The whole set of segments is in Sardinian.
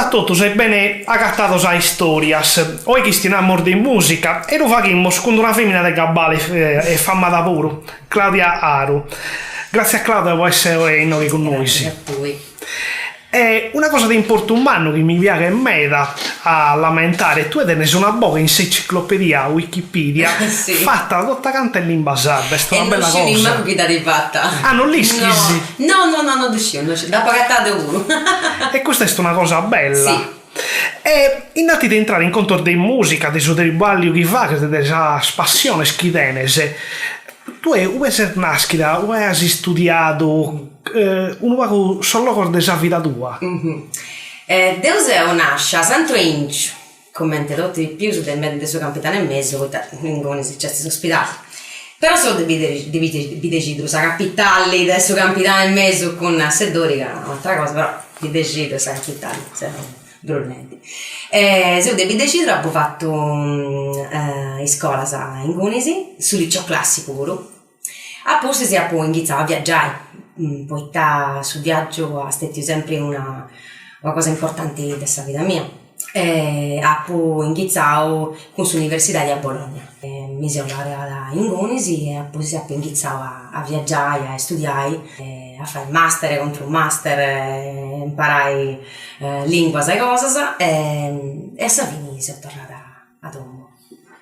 a totus e bene agatados a Istòrias. Oe chistionamus de mùsica e lu faghimus cun una fèmina de gabbale e famada puru, Claudia Aru. Gràtzias Claudia pro èssere oe inoghe cun nois. Gràtzias a tui. E una cosa de importu mannu chi mi piaghet meda a l'ammentare, tue tenes una boghe in s'enciclopedia Wikipedia fata tota canta in limba sarda, est una bella cosa. E non sciu nimmancu chi dd'at fata. Ah, non l'ischis? No, no, no, no ddu sciu, no sciu, dd'apu agatada deu puru. E custa est una cosa bella. Si. E innanti de intrare in contos de musica, de su tribagliu chi faghes, de sas passiones chi tenes, tue ue ses naschida, ue as istudiadu, unu pagu sos logos de sa vida tua. Deu seu nascia a Santu 'Engiu, comente totu is pius de de su Campidanu 'e mesu, poita ingunis nc'est s'ospidali. Però seu de Bidexidru, sa capitali de su Campidanu 'e mesu cun Seddori ca est un'atera cosa, però Bidexidru est sa capitali, seu brullendi. Seu de Bidexidru, apu fatu iscolas ingunis, su liceo classicu puru A pustis apu inghitzau a viagiai, poita su viàgiu est stètiu sempri una una cosa importanti de sa vida mia e apu inghitzau cun s'universidadi a Bologna. Mi seu laureada ingunis e a pustis apu inghitzau a viagiai, a studiai, a fai master, contra master, imparai linguas e cosas e a sa fini seu torrada a domu.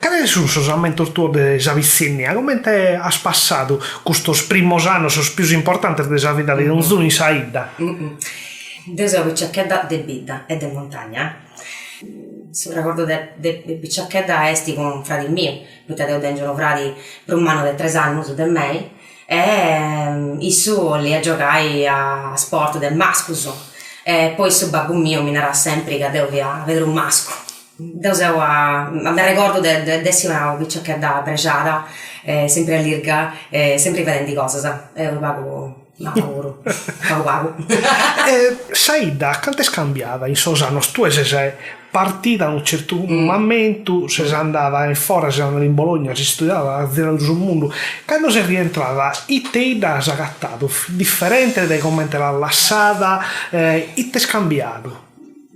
Cales sunt sos ammentos tuos de sa pitzinnia? Comente as passadu custos primos annos, sos pius importantes de sa vida de donzunu in sa 'idda? Deu seu piciochedda de bidda e de montagna. Su regordu de de piciochedda est cun fradi miu, poita deu tengiu unu fradi prus mannu de tres annus de mei e issu 'oliat giogai a sport de mascus e poi su babbu miu mi narat sempri ca deu fia aberu mascu Deu seu a m'arregordu de de essi una piciochedda prexada, sempri allirga e sempri fadendi cosas, e unu pagu mala puru, pagu pagu. Sa 'idda cantu est cambiada in sos annos? Tue ses partida a unu certu mamentu, ses andada in foras, ses andada in Bologna, as istudiadu, as ziradu su mundu, cando ses rientrada ite 'idda as agatadu? Fit diferente de comente l'as lassada? Ite est cambiadu?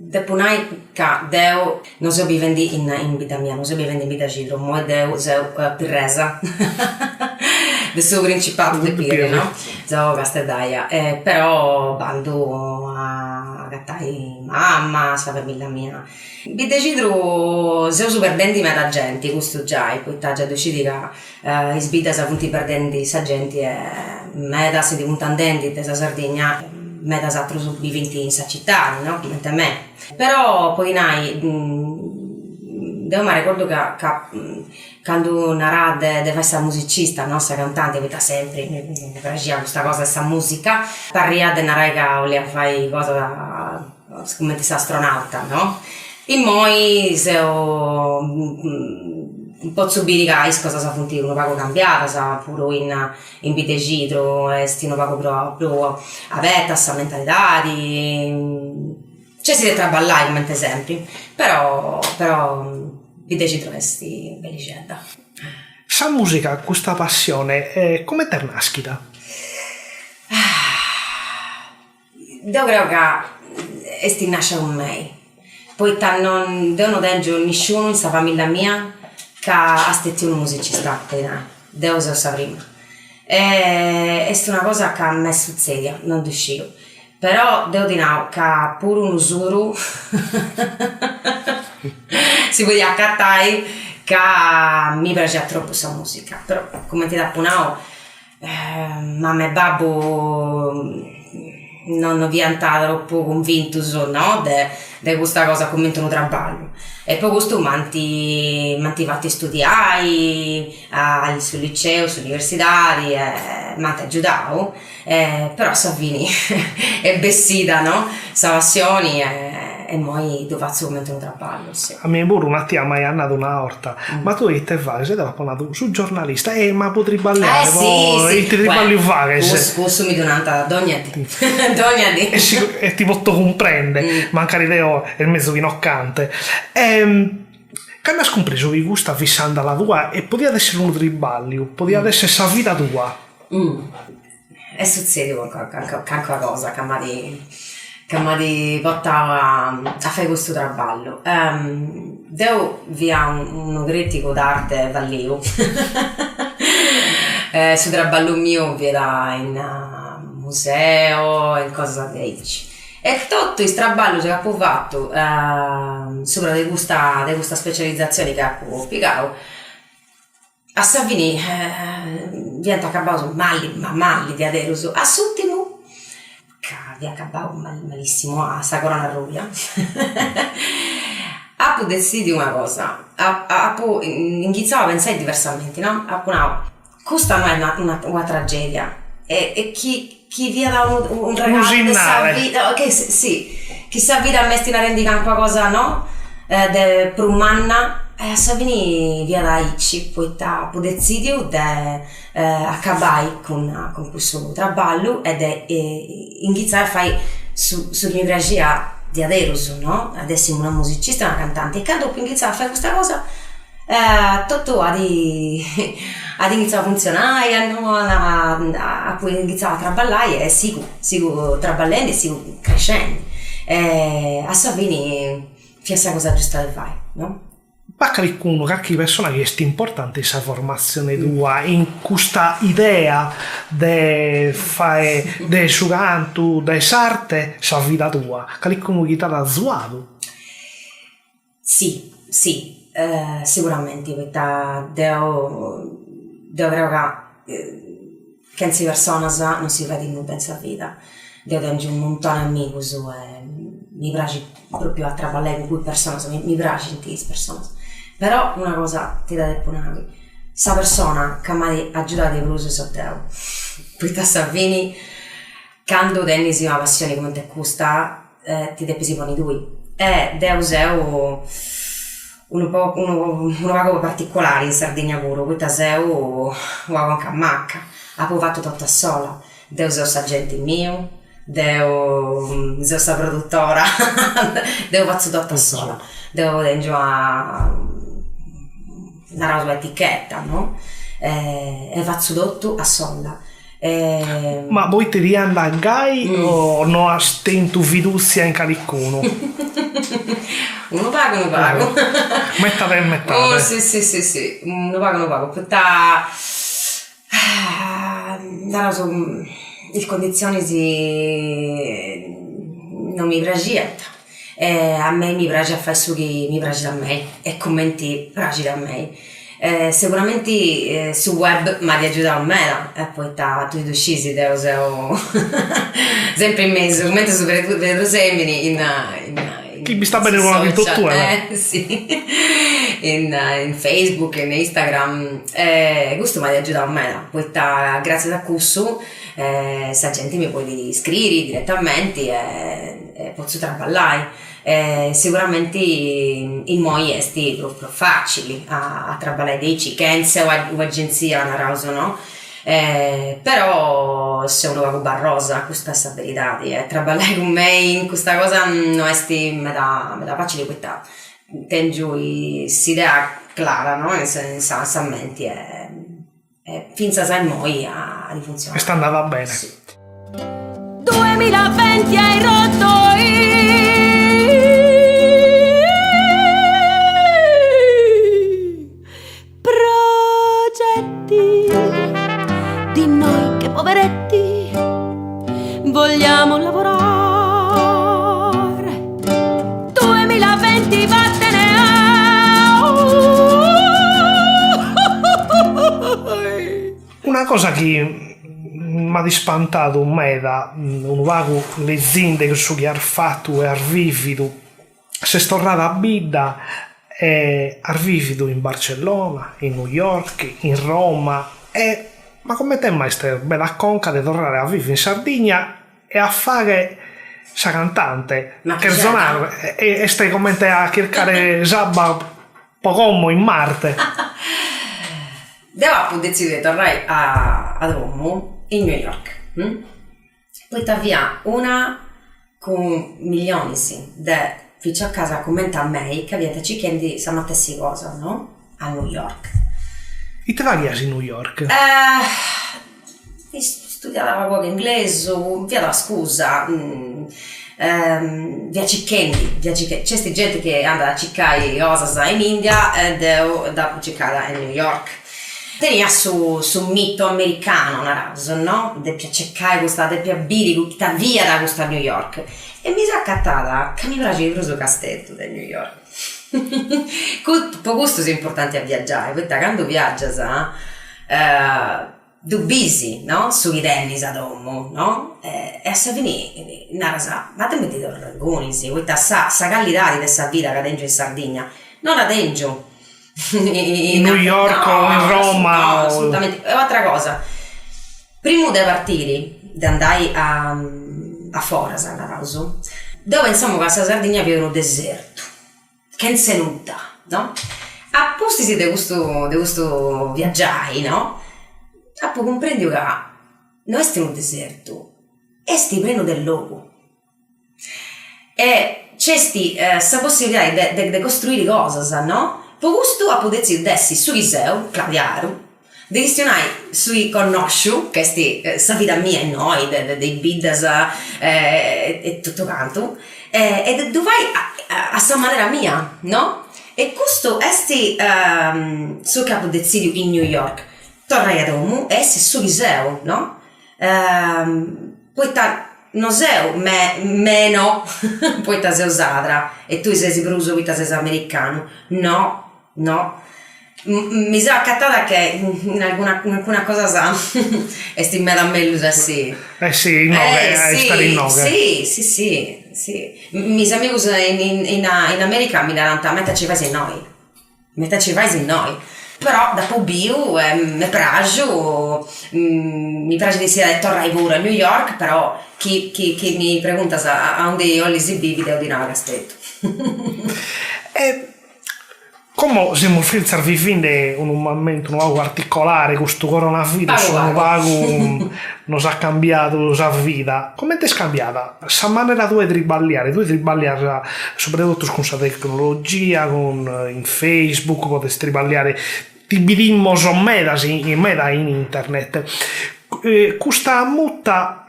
Depu nai ca deu no seu bivendi in in bidda mia, no seu bivendi in Biddaxidru, immoi deu seu pirresa de su principadu de Pirri, no, seu casteddaia, però bandu a agatai mama, sa familia mia. Biddaxidru seus perdendi meda genti, custu giai, poita giai ddu scit ca is biddas funt perdendi sa genti e medas si ndi funt andendi de sa Sardigna, medas atrus bivint in sa citadi, no, cumenti mei. Però po ti nai, deu m'arregordu ca ca candu narà de de fai sa musicista, no, sa cantanti, poita sempri mi praxiat custa cosa de sa musica, parriat de narai ca 'olia fai cosas cumenti s'astronauta, no Immoi seu potzu biri ca is cosas funt unu pagu cambiadas, puru in in Bidexidru est unu pagu prus aberta sa mentalidadi, nc'est de traballai cumenti sempri, però però Bidexidru est bellixedda. Sa musica, custa passione, comente est naschida? Deu creu ca est nàscia cun mei, poita non deu no tèngiu nisciunu in sa famìllia mia ca est stètiu unu musicista, po ti nai, deu seu sa prima. E est una cosa ca m'est sutzedia, non ddu sciu, però deu ti nau ca puru unu suru si podiat acatai ca mi praxiat tropu sa musica, però cumenti t'apu nau Mama e babbu non fiant tropu cunvintus no de de custa cosa cumenti unu traballu e po custu m'ant m'ant fatu istudiai a su liceu, s'universidadi e m'ant agiudau però a sa fini est bessida no sa passioni e immoi ddu fatzu cumenti unu traballu, si. A mie puru una tia m'aiat nadu una 'orta, ma tue ite faghes? E deo l'apo nadu, su giornalista. E ma po tribagliare, po ite tribagliu faghes? Cussu mi ddu nant dogna dì, dogna dì. E ti poto cumprende, mancari deo est mezus chi no cante. Cando as cumpresu chi custa fit s'andala tua e podiat essere unu tribagliu, podiat essere sa vida tua? Est sutzediu calincuna cosa ca m'at. ca m'at portau a a fai custu traballu. Deu fia unu criticu d'arte falliu, su traballu miu fiat in museu, in cosas de aici. E totu is traballus chi apu fatu subra de custa de custa specializatzioni chi apu pigau A sa fini fiant acabaus mali, ma mali diaderus, a s'ùrtimu, ca fiat acabau malissimu a sa corona arrubia, apu detzidiu una cosa, apu inghitzau a pentzai diversamenti, no, apu nau, custa no est una una tragedia e chi chi fiat unu unu regalu de sa vida, si, chi sa vida m'est narendi calincuna cosa no, de prus manna, e a sa fini fiat aici, poita apu detzidiu de acabai cun cun cussu traballu e de inghitzai a fai su su chi mi praxiat diaderus no, a essi una musicista una cantanti e candu apu inghitzau a fai custa cosa Totu at at inghitzau a funtzionai, apu inghitzau a traballai e sigu, sigu traballendi e sigu crescendi. E a sa fini fiat sa cosa giusta de fai, no? B'at calicunu, carchi persona chi est importante in sa formatzione tua, in custa idea de fai de su cantu, de s'arte, sa vida tua, calicunu chi t'at azuadu? Si, si, siguramenti, poita deu deu creu ca chentza personas non si fait nudda in sa vida. Deu tengiu u' muntoni 'e amigus e mi praxit propriu a traballai cun custas personas, mi praxint is personas. Però una cosa ti dda depu nai, sa persona ca m'at agiudau de prus seu deu, poita a sa fini candu tenis una passioni cumenti a custa ti depis ponni tui. E deu seu unu pogu unu pagu particulari in Sardigna puru, poita seu una conca maca, apu fatu totu a sola, deu seu s'agenti miu, deu seu sa produtora, deu fatzu totu a sola, deu tengiu una naraus una etichetta no, e fatzu totu a sola E... Ma poite ti andat gai o no as tentu fidùtzia in calicunu? Unu pagu unu pagu. Metade e metade. Oh si si si si, unu pagu unu pagu, poita naraus is conditzionis non mi praxiant e a mei mi praxit a fai su chi mi praxit a mei e cumenti praxit a mei Seguramenti su web m'at agiudau meda, poita tui ddu sciis deu seu sempri in mesu, cumenti su pedrusèmini in in Chi bistat beni unu pagu in totue si in Facebook in Instagram e custu m'at agiudau meda, poita gràtzias a cussu sa genti mi podit scriri diretamenti e potzu traballai E siguramenti immoi est prus prus facili a traballai de aici chentza u'agentzia naraus no, però seu unu pagu barrosa, custa est sa beridadi, e traballai cun mei in custa cosa no est meda meda facili poita tengiu s'idea clara no in sa menti e E fintzas a immoi at funtzionau. Est andada bene. Si. Duemilaventi hai rotto i progetti di noi che poveretti vogliamo lavorare. Duemilaventi vattene Una cosa chi m'at ispantadu meda, unu pagu lezinde cussu chi as fatu e as vìvidu, ses torrada a bidda e as vìvidu in Barcellona, in New York, in Roma e ma comente mai est bennida a conca de torrare a viver in Sardigna E a fagher sa cantante, cherzo narrer, est comente a chircare s'abba po como in Marte. Deu apu detzidiu de torrai a domu in New York, poita fia una cun millionis de piciocas cumenti a mei ca fiant circhendi sa matessi cosa, no? A New York. Ite faghias in New York? Studiada pagu pagu inglesu, fiat una scusa. Fia circhendi, fia circhendi, nc'est genti chi andat a circai cosas in India e deu dd'apu circada in New York. Tenia su su mito americano, naraus, no, depia circai custa, depia biri ita fiat custa New York e mi seu acatada ca mi praxit prus Casteddu de New York. Po custu est importanti a viaggiai, poita candu viaggias Ddu bisi, no, su chi tenis a domu, no, e a sa fini naras, ma deu mi ndi torru ingunis, poita sa sa callidadi de sa vida ca tengiu in Sardigna no dda tengiu in New York o in Roma no, assolutamente, e u'atera cosa, primu de partiri, de andai a a foras, naraus, deu pentzamu ca sa Sardigna fiat unu desertu chentze nudda, no? A pustis de custu de custu viaggiai, no, apu cumprendiu ca no est unu desertu, est prenu de logu e nc'est sa possibilidadi de de de costruiri cosas, no? Po custu apu detzidiu de essi su chi seu, Claudia Aru, De chistionai su chi connosciu, ca est sa vida mia innoi, de de is biddas e totu cantu, e de ddu fai a sa manera mia, no? E custu est su chi apu detzidiu in New York, torrai a domu e essi su chi seu, no? Poita no seu me meno poita seu sadra e tui ses prus poita ses americanu, no No. Mi seu acatada che in alguna in alcuna cosas est meda mellus essi. Essi inoghe, a istare inoghe. Si, si, si, si. Is amigus in in in America mi narant, ma ita nci fais innoi, ma ita nci fais innoi. Però dd'apu biu e m'est praxiu, mi praxit s'idea de torrai puru a New York, però chi chi chi mi preguntas aundi 'olis bivi deu ti nau Casteddu. E Como semus fintzas vivinde unu mamentu unu pagu particolare, custu coronavirus unu pagu nos at cambiadu sa vida. Comente est cambiada sa manera tua 'e triballiare? Tue triballias subra 'e totus cun sa tecnologia, cun in Facebook, podes triballiare, ti bidimos medas meda in internet. Custa muta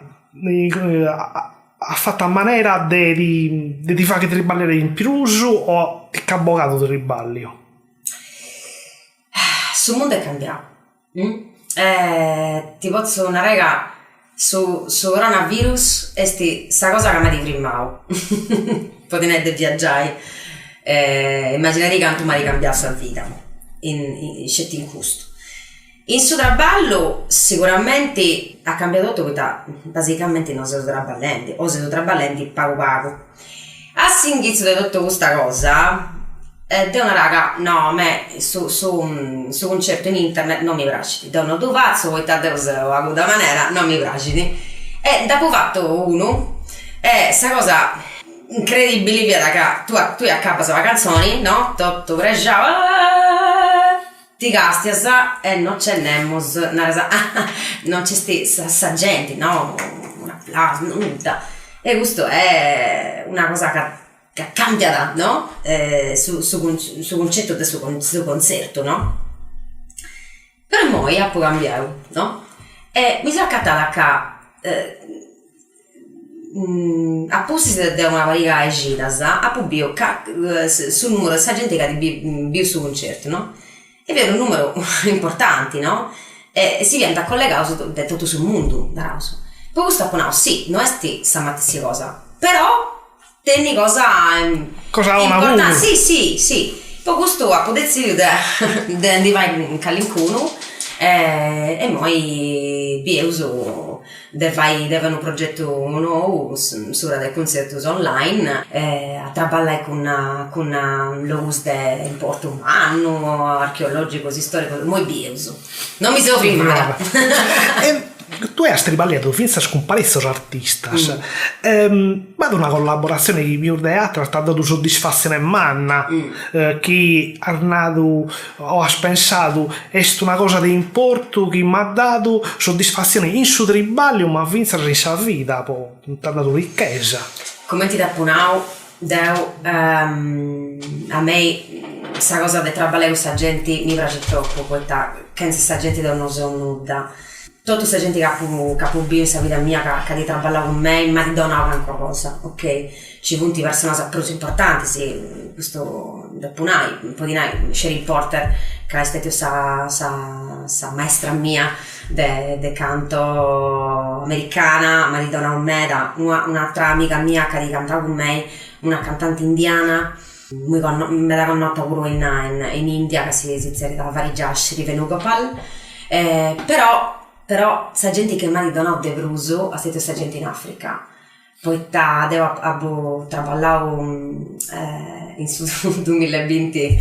At fatu a manera de ti de ti fagher triballiare in prus o ti ch'at bogadu triballiu? Su mundu est cambiau, ti potzu narai ca su su coronavirus est sa cosa ca m'at frimmau po ti nai de viaggiai, immaginadì cantu m'at cambiau sa vida in sceti in custu. In su traballu siguramenti at cambiau totu poita basicamenti no seus traballendi o seus traballendi pagu pagu. A s'inghitzu de totu custa cosa deu narà ca no a mei su su su cuncertu in internet no mi praxit, deu no ddu fatzu poita deu seu a cudda manera, no mi praxit. E nd'apu fatu unu e sa cosa incredibili fiat ca tui tui acabas una cantzoni no, totu prexau Ti castias e no nc'est nemus, naras, ah, no nc'est sa sa genti, no, un'aplausu, nudda. E custu est una cosa ca ca cambiat, no, su su su cuncetu de su su contzertu, no. Però immoi apu cambiau, no, e mi seu acatada ca A pustis de una pariga 'e cidas apu biu ca su numeru de sa genti chi at biu su cuncertu no, e fiat unu numeru importanti no, e si fiant collegaus de totu su mundu, naraus. Po custu apu nau, sì, no est sa matessi cosa, però tenit cosa Cosa 'ona puru. Sì, sì, sì, po custu apu detzidiu de de ndi fai calincunu e immoi bieus de fai de fai unu progetu nou subra de cuntzertus online a traballai cun cun logus de importu mannu, archeologicus, istoricus, immoi bieus, non mi seu frimmada. Tue as triballiadu fintzas cun paritzos artistas, b'at una collaboratzione chi pius de ateras t'at dadu soddisfatzione manna, chi as nadu o as pensadu est una cosa de importu chi m'at dadu soddisfatzione in su triballiu ma fintzas in sa vida, po t'at dadu richesa. Cumenti t'apu nau, deu a mei sa cosa de traballai cun sa genti mi praxit tropu, poita chentza sa genti deu no seu nudda. Totu sa genti ca apu ca apu biu in sa vida mia ca ca at traballau cun mei m'at donau calincuna cosa, ok? Nci funt personas prus importantis, custu depu nai, po ddi nai, Cheryl Porter ca est stètia sa sa sa maestra mia de de canto americana, m'at donau meda, una un'atra amiga mia ca at cantau cun mei, una cantanti indiana, meda connota puru in in India ca si si zerriat Varijashree Venugopal, però però sa genti chi m'at donau de prus est stetia sa genti in Africa, poita deu apu traballau in su dumilla e binti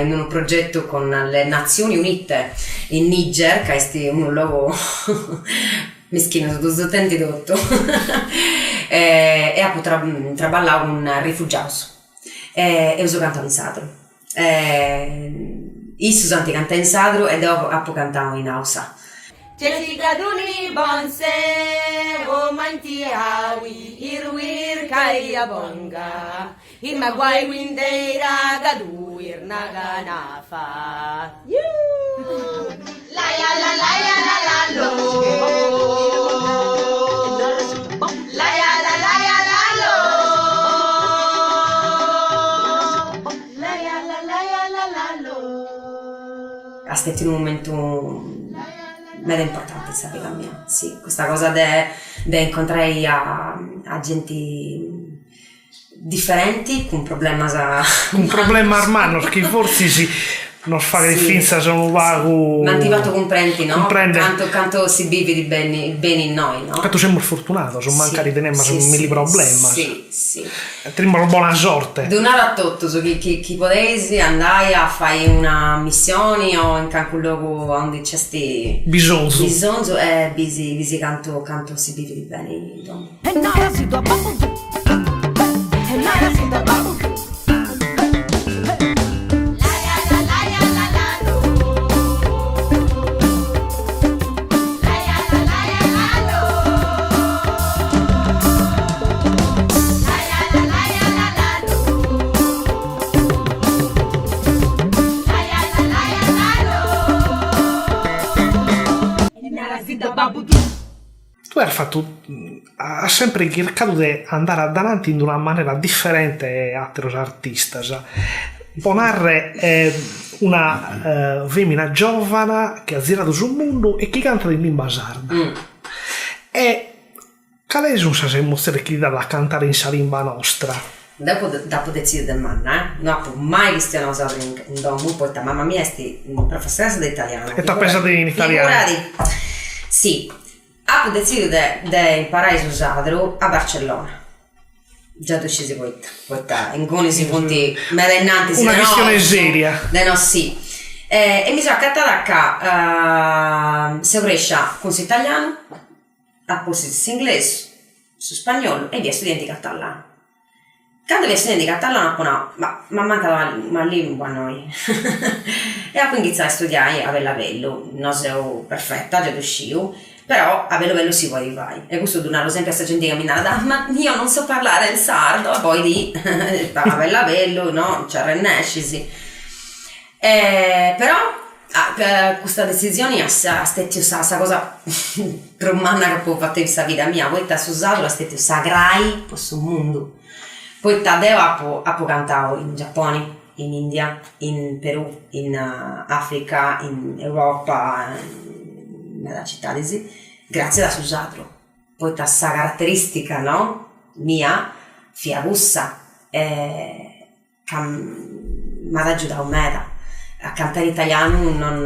in unu progetu cun le Nazioni Unite in Niger ca est unu logu Mischinus, ddus tenint totu. E apu traballau cun rifugiaus e eus cantau in sardu. Issus ant cantau in sardu e deu apu cantau in Hausa. Jessica Duni Bonse o Manti Hawi Irwir Kaya Bonga Imagwai Windeira Gadu Irnaga Nafa La ya la la ya la la lo La ya la la ya la lo La ya la la ya la la lo Est stetiu unu momentu meda importanti in sa vida mia, si, custa cosa de de incontrai a a genti Diferenti cun problemas Cun problemas mannos chi fortzis nos faghet fintzas unu pagu M'ant fatu cumprendi no cantu cantu si bivit beni beni innoi no Cantu semus fortunados mancari tenemus milli problemas Si si Tenimus bona sorte Ddu naru a totus chi chi chi podeis andai a fai una missioni o in cancu logu aundi nc'est Bisonzu Bisonzu e bisi bisi cantu cantu si bivit beni in domu. Tue as fatu, as sempre chircadu de andare a dananti in una manera diferente 'e àteros artistas, po narrer una femina giòvana chi at ziradu su mundu e chi cantat in limba sarda. E cales sun sas emotziones chi ti dat a cantare in sa limba nostra? Deu dd'apu detzidiu de manna, eh, no apu mai chistionau sardu in domu, poita mama mia est professoressa de italianu. E t'at pesadu in italianu. Figuradi. Si, apu detzidiu de de imparai su sardu a Barcellona, già ddu scisi poita, poita inguni si funt meda innantis Una chistione seria. De nosu, si. E mi seu acatada ca seu crescia cun s'italianu, a pustis s'inglesu, su spagnolu e fia studiendi catalanu. Candu fia studiendi catalanu apu nau, ma m'ammancat una lingua innoi e apu inghitzau a studiai a bellu a bellu, no seu perfetta, già ddu sciu, però a bellu a bellu si podit fai e custu ddu naru sempri a sa genti ca mi narat, ma io non so parlare il sardo, e poi ti a bellu a bellu, no, nci arrennescis. Però custa detzisioni est stètiu sa sa cosa prus manna chi apu fatu in sa vida mia, poita su sardu est stètiu sa crai po su mundu, poita deu apu apu cantau in Giapponi, in India, in Perù, in Africa, in Europa, in meda citadis, gratzias a su sardu, poita sa carateristica no mia fiat cussa ca m'at agiudau meda, a cantai in italianu non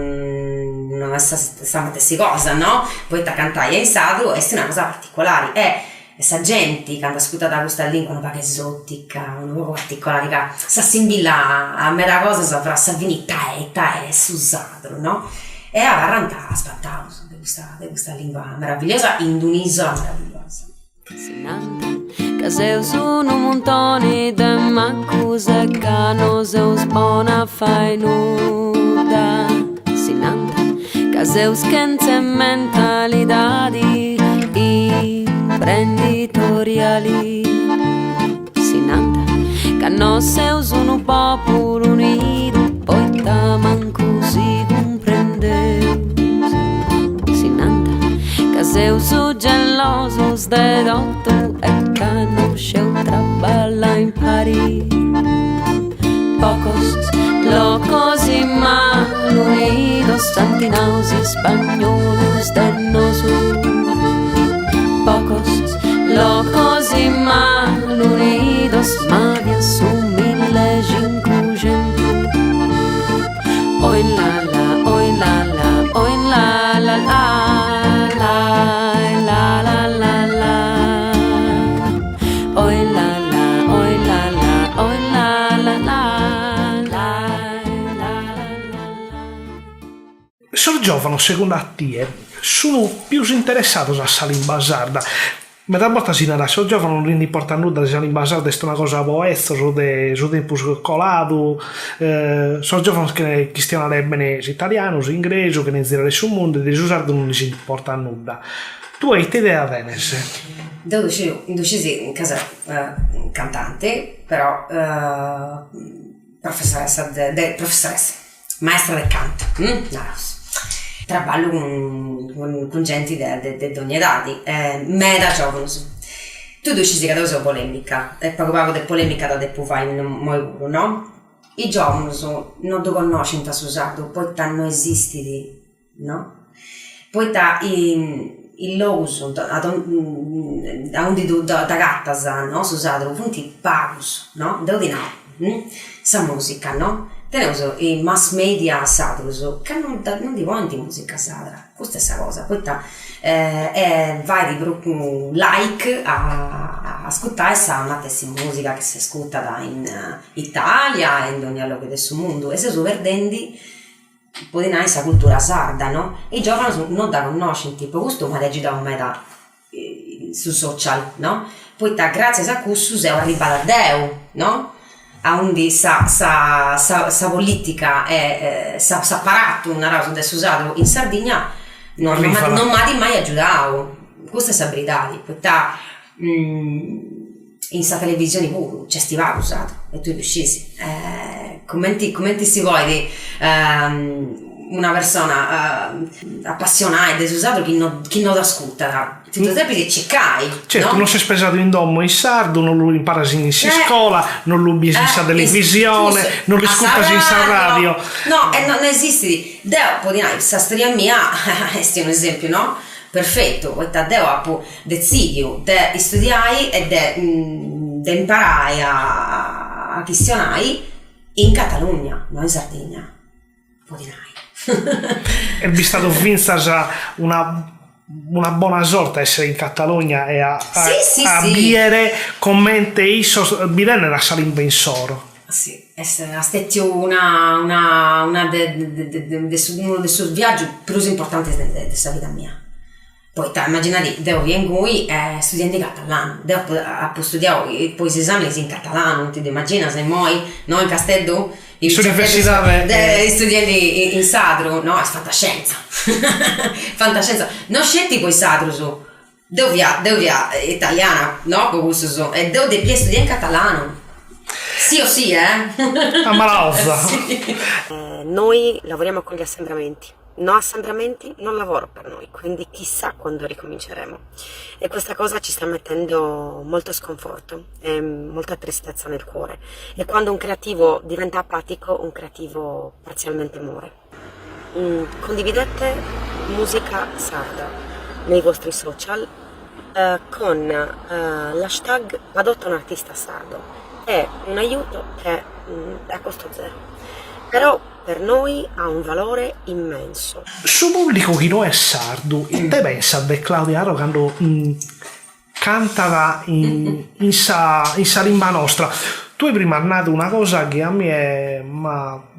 non est sa matessi cosa no, poita cantai in sardu est una cosa particolari e sa genti candu ascurtat custa lingua unu pagu esotica, unu pagu particolari ca s'assimbillat a meda cosas però a sa fini ita est, ita est su sardu no, e abarrant spantaus de custa de custa lingua meravillosa in d'un'isola meravillosa. Si nant ca seus unu muntoni de macus e ca no seus bona a fai nudda. Si nant ca seus chentze mentalidadi imprenditoriali. Si nant ca no seus unu populu unidu poita mancu si cumprendeus. Si nant. gelosus de totu e ca no scieus traballai impari. Pocos locos e malunidos ant nau is ispagnolus de nosu. Pocos locos e malunidos ma fiat su millecincuxentu. Oi la la, oi la la, oi la la la la la la la la Oi la la, oi la la, oi la la la la la la la. Sos giòvanos, segundu a tie, sun pius interessados a sa limba sarda Medas bortas si narat, sos giòvanos non dd'importat nudda de sa limba sarda, est una cosa po 'etzos de su tempus coladu, sos giòvanos cheren chistionare bene s'italianu, s'ingresu, cheren zirare su mundu e de su sardu non lis importat nudda. Tue ite idea tenes? Deu ddu sciu, ddu scis ca seu cantanti, però professoressa de professoressa Maestra de cantu, naraus. Traballu cun cun genti de de dogna edadi, meda giòvunus. Tui ddu scis ca deu seu polemica e pagu pagu de polemica dda depu fai immoi puru, no? I giòvunus no ddu connoscint a su sardu poita no esistit no? Poita is logus aundi dd'agatas no su sardu funt pagus no, deu ti nau sa musica no, teneus is mass media sardus ca non ndi ponint musica sarda, custa est sa cosa, poita fait prus like a ascurtai sa matessi musica chi s'ascurtat in Italia e in dogna logu de su mundu e seus perdendi po ddi nai sa cultura sarda no, e is giovanus no dda connoscint, po custu m'at agiudau meda su social no, poita gratzias a cussu seu arribbada deu no, aundi sa sa sa politica e s'aparatu naraus de su sardu in Sardigna no no m'at mai agiudau, custa est sa beridadi, poita In sa televisioni puru nc'est pagu sardu e tui ddu scis cumenti cumenti si podit una persona apassionai de su sardu chi no chi no dd'ascurtat, ti ddu depis circai, no? Certu, non ses pesadu in domo in sardu, non lu imparas in s'iscola, non lu bies in sa televisione, non l'iscurtas in sa radio. No, e no esistit. Deu, po ti nai, sa storia mia est unu esempiu, no? Perfetu, poita deu apu detzidiu de istudiai e de de imparai a chistionai in Catalugna, no in Sardigna, po ti nai. Est bistadu fintzas una una bona sorte essere in Catalugna e a a biere comente issos bi tenent a sa limba insoro. Si, est stètiu una una una de de de su unu de sos viaggius prus importantis de de sa vida mia Poita, immaginadi, deu fia ingui studiendi catalanu, deu apu studiau po is esaminis in catalanu, ti ddu immaginas immoi, no, in Casteddu? In s'universidade. Studiendi in sadru, no, est fantascienza, fantascienza, no sceti po is sadrus, deu fia, deu fia italiana, no, po cussus, e deu depia studiai in catalanu, sì o sì, eh. A mala 'oza. Noi lavoriamo con gli assembramenti. No assembramenti, no lavoro per noi, quindi chissà quando ricominceremo. E questa cosa ci sta mettendo molto sconforto e molta tristezza nel cuore. E quando un creativo diventa apatico, un creativo parzialmente muore. Condividete musica sarda nei vostri social con l'hashtag adotta un artista sardo. È un aiuto che è a costo zero. Però Per noi ha un valore immenso. Su pubblicu chi no est sardu ite pensat de Claudia Arru cando cantat in sa in sa limba nostra? Tue prima as nadu una cosa chi a mie m'at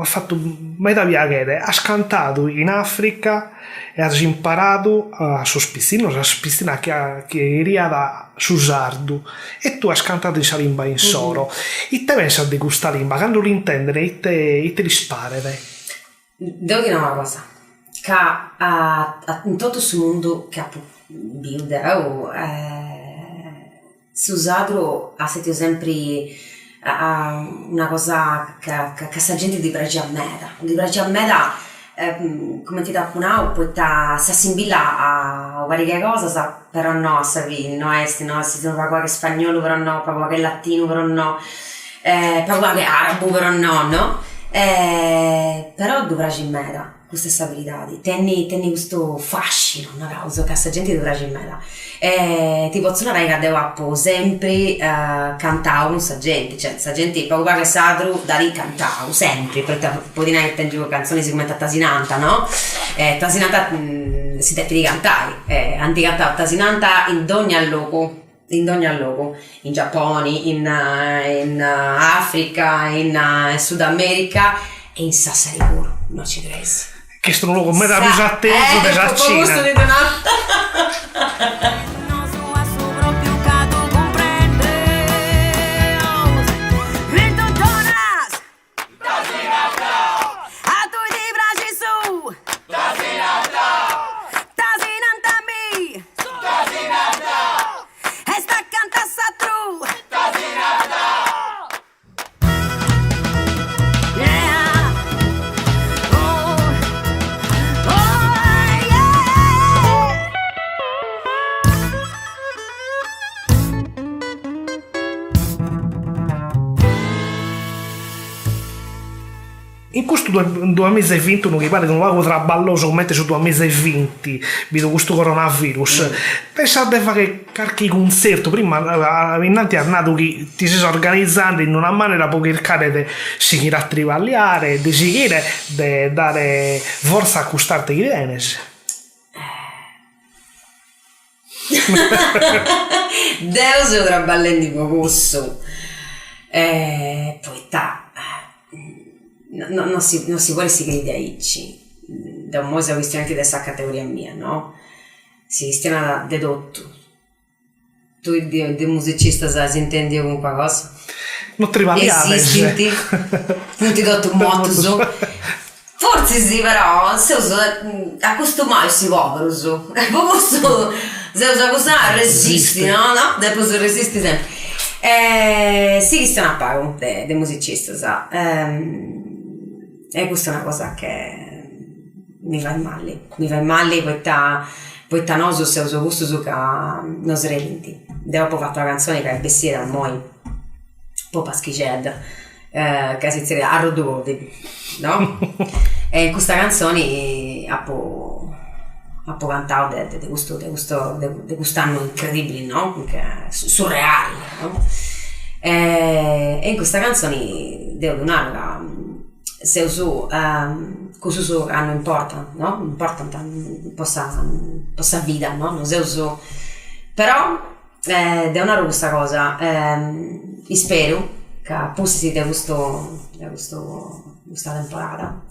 fatu meda piaghere, as cantadu in Africa e as imparadu a sos pitzinnos, a sas pitzinnas chi cheriat su sardu e tue as cantadu in sa limba insoro. Ite pensas de custa limba? Cando l'intenden ite ite lis paret? Deu ti nau una cosa, ca in totu su mundu chi apu biu deu su sadru at stetiu sempri una cosa ca a sa genti ddi praxiat meda, ddi praxiat meda. Cumenti t'apu nau, poita s'assimbillat a una pariga 'e cosas, però no a sa fini, no est, no est unu pagu pagu spagnolu però no, pagu pagu latinu però no, pagu pagu arabu però no, no? Però ddu praxit meda, custa est sa beridadi, tenit tenit custu fascinu, naraus, ca a sa genti ddi praxit meda E ti potzu narai ca deu apu sempri cantau cun sa genti, cioè sa genti pagu pagu 'e sadru dd'at cantau, sempri, poita po ti nai tengiu cantzonis cumenti a Tasinanta no, e Tasinanta si depit cantai, e ant cantau Tasinanta in dogna logu, in dogna logu, in Giapponi, in in Africa, in Sud America e in Sassari puru, no ci creis. Ch'est unu logu meda prus atesu de sa Cina. In custu duamiza e bintunu chi parit unu pagu traballosu comente su duamiza e binti, bidu custu coronavirus, pensas de fagher Carchi cuntzertu, prima innanti as nadu chi ti ses organizende in una manera pro chircare de sighire a triballiare, de sighire de dare fortza a cust'arte chi tenes. Deu seu traballendi po cussu, poita no no si no si podit sighiri diaici, deu imoi seu chistionendi de sa categoria mia no Si chistionat de totu. Tui de musicistas as intendiu calincuna cosa? No triballiades. Esistint? Funt totus mortus? Fortzis però seus acostumaus a essi poberus e po cussu seus acostumaus a resisti, no no? Depeus resisti sempri. E si chistionat pagu de musicistas e custa est una cosa che Mi fait mali, mi fait mali poita poita nosu seus cussus ca nos redint. Deu apu fatu una cantzoni ca est bessida immoi po Paschixedda ca si zerriat Arrodu Covid, no? E in custa cantzoni apu apu cantau de de custu de custu de cust'annu incredibili, no? Surreali, no? E in custa cantzoni deu ddu naru ca Seus cussus ca no important, no, important po sa po sa vida, no, no seus, però deu naru custa cosa, isperu ca a pustis de custu de custu custa temporada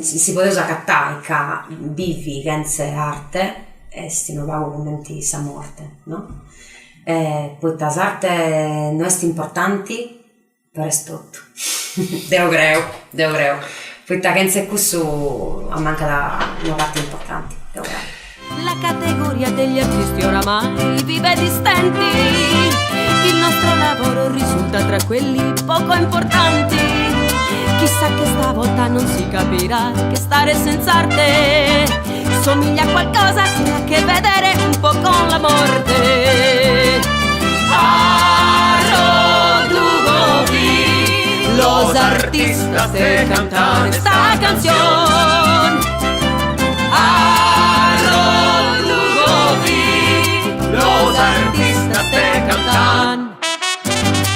si podeus agatai ca bivi chentze arte est unu pagu cumenti sa morte, no, poita s'arte no est importanti Però est totu. Deu creu, deu creu. Poita chentza 'e cussu ammancat una parti importanti, deu creu. La categoria degli artisti oramai vive di stenti, il nostro lavoro risulta tra quelli poco importanti. Chissà che stavolta non si capirà che stare senza arte somiglia a qualcosa che ha a che vedere un po' con la morte. Los artistas te cantan esta canción. Los artistas te cantan.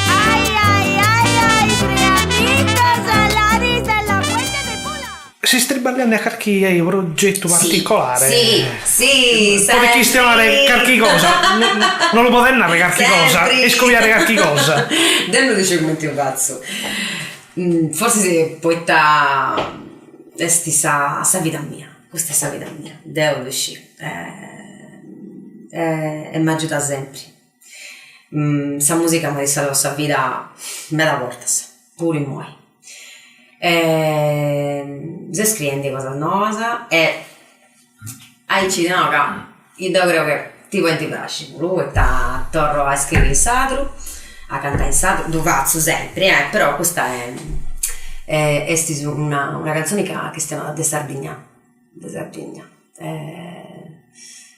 Ai, ai, ai, ai, trianitos Alaris de la Fuente de Pula. Ses triballiende a carchi progetu particolare? Si, si, Podes chistionare carchi cosa? No lu podes narrer carchi cosa? Iscobiare carchi cosa? Deu no ddu sciu cumenti ddu fatzu. Forsis poita est sa sa vida mia, custa est sa vida mia, deu ddu sciu e m'agiudat sempri. Sa musica m'at sarvau sa vida meda bortas, puru immoi. Seu scriendi cosas noas e aici no ca deu creu che ti podint praxi puru poita torru a scriri in sardu, a cantai in sardu, ddu fatzu sempri però custa est. Est una una cantzoni ca chistionat de Sardigna, de Sardigna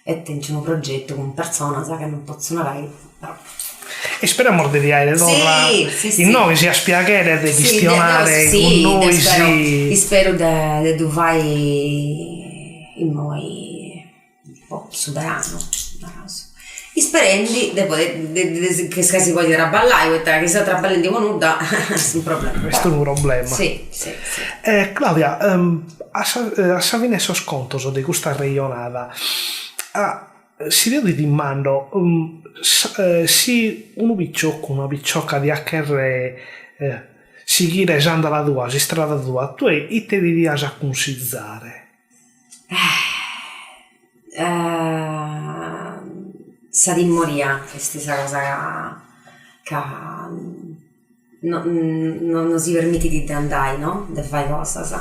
e tengiu unu progetu cun personas ca non potzu narai però. E isperamos de ti aere torra innoghe si as piaghere de chistionare cun nois. Isperu de ddu fai immoi po su beranu, naraus, isperendi de podi de ca si podit traballai, poita chi seu traballendi po nudda est unu problema. Est unu problema. Si, si, si. Claudia, a sa a sa fine 'e sos contos de custa arrejonada, si deo ti dimando si unu picioccu una picioca diat cherrer sighire s'andala tua, s'istrada tua, tue ite li dias a cunsizare? Sa timoria est sa cosa ca no no si permitit de andai no, de fai cosas.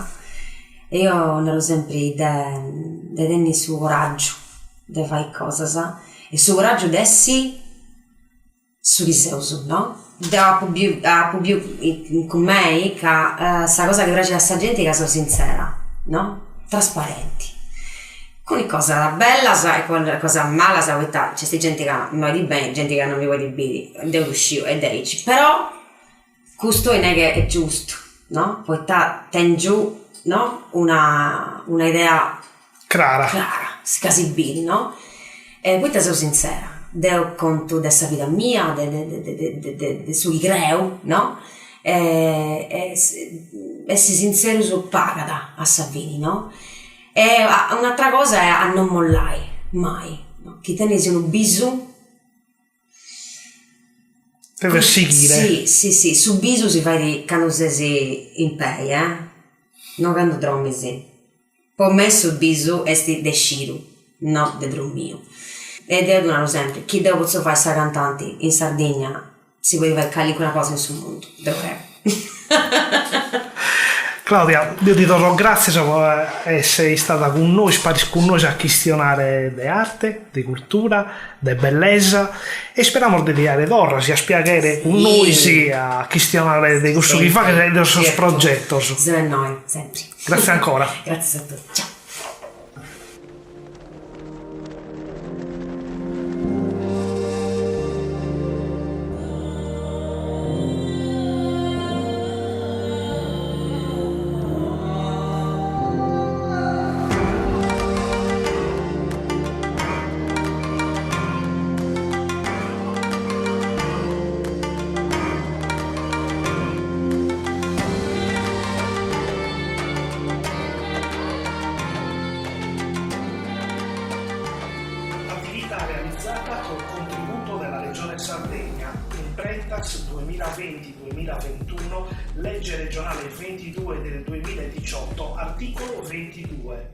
E io naru sempri de de tenni su coraggiu de fai cosas e su coraggiu de essi su chi seus, no? Deu apu biu apu biu cun mei ca sa cosa chi praxit a sa genti est ca seu sintzera, no? Trasparenti. Cun is cosas bellas e cun is cosas malas, poita nc'est genti ca mi 'olit beni, genti ca non mi podit biri, deu ddu sciu, est diaici, però custu inneghe est giustu, no? Poita tengiu, no? Una una idea Crara. Crara, ca si biri, no? E poita seu sintzera, deu contu de sa vida mia, de de de de su chi creu, no? E essi sintzerus pagat a sa fini, no? E un'atra cosa est a non mollai, mai, no? Chi tenis unu bisu Deves sighire. Si, si, si, su bisu si fait candu ses in pei, eh, no candu drommis. Po mei su bisu est de scidu, no de dromiu. E deu ddu naru sempri, chi deu potzu fai sa cantanti in Sardigna si podit fai calincuna cosa in su mundu, deu creu. Claudia, deo ti torro gràtzias pro èssere istada cun nois, paris cun nois a chistionare de arte, de cultura, de bellesa e isperamos de ti àere torra, si as piaghere cun nois a chistionare de cussu chi faghes e de sos progetos. Seu innoi, sempri. Gràtzias ancora. Gràtzias a totus, ciao. Attività realizzata col contributo della Regione Sardegna, Imprentas 2020-2021, legge regionale 22 del 2018, articolo 22.